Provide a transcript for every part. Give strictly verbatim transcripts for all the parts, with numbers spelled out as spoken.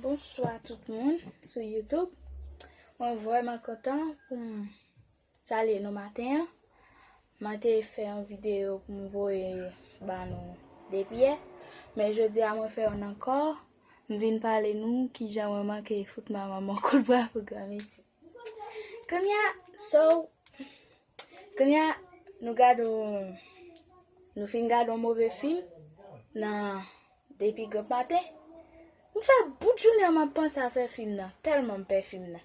Bonswa tout moun sou YouTube. Mwen vrèman kontan pou m salye nou maten an. Mwen te fè yon videyo pou m voye ba nou depi yè, men jodi a mwen fè youn ankò. M vin pale nou kijan mwen manke fout manman m yon kout bwa pou granmesi. Kounye a, so, kounye a, nou gade yon, nou fin gade yon move fim nan depi granp maten. M fè bout jounen an m ap panse afè fim nan, tèlman m pè fim nan.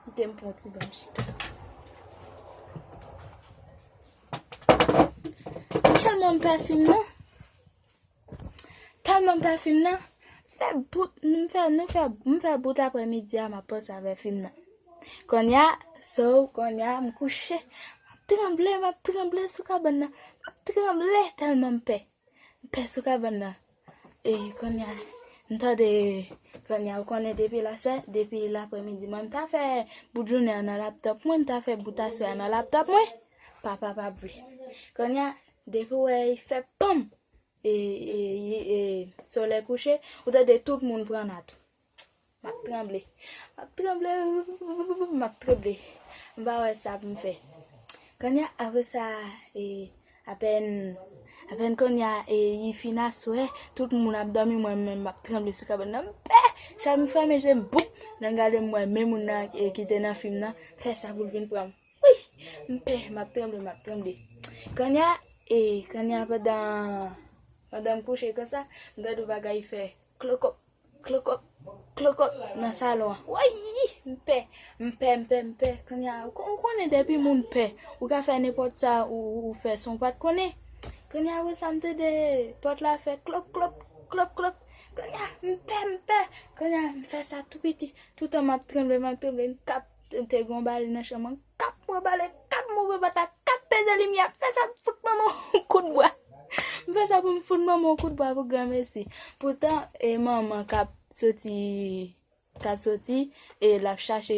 Kite m pran yon ti ban m chita. Tèlman m pè fim nan. Tèlman m pè fim nan. Fè bout, m fè, nou fè, m fè bout aprèmidi a m ap panse avè fim nan. Kounye a, so, kounye a, m kouche. M ap tranble, m ap tranble sou kabann nan. M ap tranble tèlman m pè. M pè sou kabann nan. E kounye a, m tande, kounye a, ou konnen depi laswè, depi laprèmidi, mwen m ta fè bout jounen an nan laptòp mwen, m ta fè bout aswè a nan laptòp mwen. Papa p ap vle. Kounye a, depi w wè li fè panm, e, e, e, e, solèy kouche, ou tande tout moun pran nan tou. M ap tranble. M ap tranble. M ap tranble. M pa wè sa pou m fè. Kounye a, apre sa, e, apèn, apèn kounye a, e, li fin aswè, tout moun ap dòmi, mwen menm m ap tranble sou kabann nan. M pè! Chak m fèmen je m, boup! Nan gade m wè men moun nan, e, ki te nan fim nan, fè sa pou l vin pran m. Wi! M pè, m ap tranble, m ap tranble. Kounye a, e, kounye a pandan, pandan m kouche konsa, m tande yon bagay fè klokop, klokop, klokop nan salon an. Woy! M pè, m pè, m pè, m pè. Kounye a, ou kon-, ou konnen depi moun pè, ou ka fè nenpòt sa ou, ou fè san w pa t konnen. Kounye a, apre sa, m tande pòt la fè klop, klop, klop, klop. Kounye a, m pè, m pè. Kounye a, m fè sa tou piti. Toutan m ap tranble, m ap tranble, m kap, te gen yon bale nan chanm mwen. Kap, mwen bale, kap, m ouvri pòt la, kap, peze limyè, fè sa, m fout manman yon kout bwa. M fè sa pou m fout manman yon kout bwa pou granmesi. Poutan, e manman k ap soti, k ap soti, e l ap chache